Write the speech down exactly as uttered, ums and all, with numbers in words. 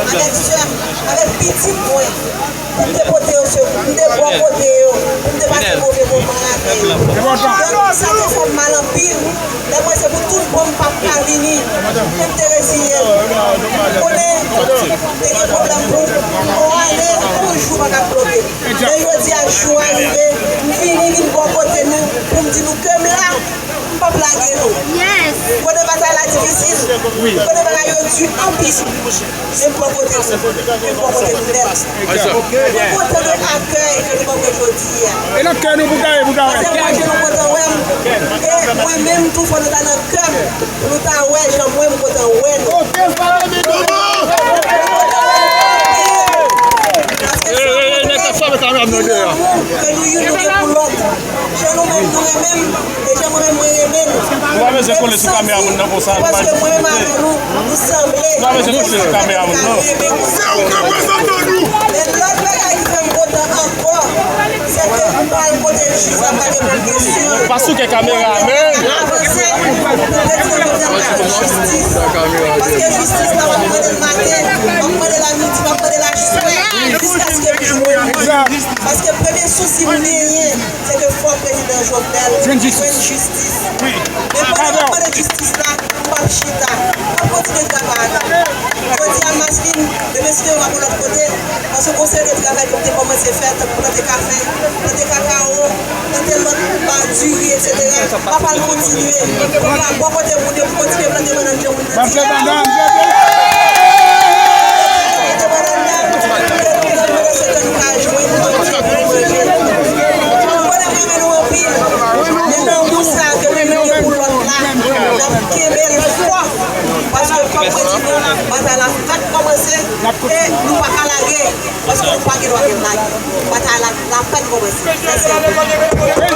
avèk sè m, avèk pitit mwen, pou m te pote yo sekou, pou m te bò kote yo, pou m te pase move moman avè yo. Donk, sa te fè m mal anpil. Lè m wè se pou tout bon m p ap ka vini, pou m te reziye m. M konnen te gen pwoblèm pou yon ane, yon jou pa t ap bloke m. Men jodi a, jou a rive, m vini, vin bò kote nou, pou m di nou ke m la, m p ap lage nou. Konnen batay la difisil, konnen bagay yo di anpil. Men m bò kote nou, men m bò kote nou nèt. Mwen kontan de akèy ke nou ban mwen jodi a. E nan kè nou pou gaye, pou gaye. Paske mwen, ke nou kontan wè m. E mwen menm tou, fò nou ta nan kè m, pou nou ta wè jan mwen m kontan wè nou. Paske sa montre, se lanmou ke nou youn nou gen pou lòt. Jan nou menm nou renmen m, e jan mwen menm mwen renmen nou. Nou pa bezwen kole sou kamera moun nan konsa, nou pa bezwen kole sou kamera moun nan. Se ou k reprezante nou. Men lòt bagay ki fè m kontan ankò, se ke m pral pote jij la, m pa gen pote kesyon. Pa souke kamera, men. Avanse, pou petite nou kapab jwenn jistis. Paske jistis la, m ap mande l maten, m ap mande l a midi, m ap mande l a swè, jiskaske m jwenn li. Paske premye sousi m genyen, se ke fò prezidan Jovenel jwenn jistis. Men pandan m ap mande jistis la, m p ap chita. M ap kontinye travay. Jodi a, Maslin, demen si Bondye vle, m ap yon lòt kote, paske gon seri de travay ke m te kòmanse fè, tankou plante kafe, plante kakawo, plante lòt, ba, diri, etsetera. M ap al kontinye. Mwen pa bò kote moun yo pou kontinye plante bannann jan moun nan di. Plante bannann, plante bannann. Plante bannann nan, ke nou manje, se ke nou ka jwenn manje pou nou manje. Nou konnen m renmen nou anpil. Men lanmou sa ke nou gen pou lòt la, n ap kenbe l fò. Paske, kòm mwen di nou, batay la fèk kòmanse, e nou pa ka lage. Paske nou pa gen dwa vin lage. Batay la, la fèk kòmanse. Mèsi anpil.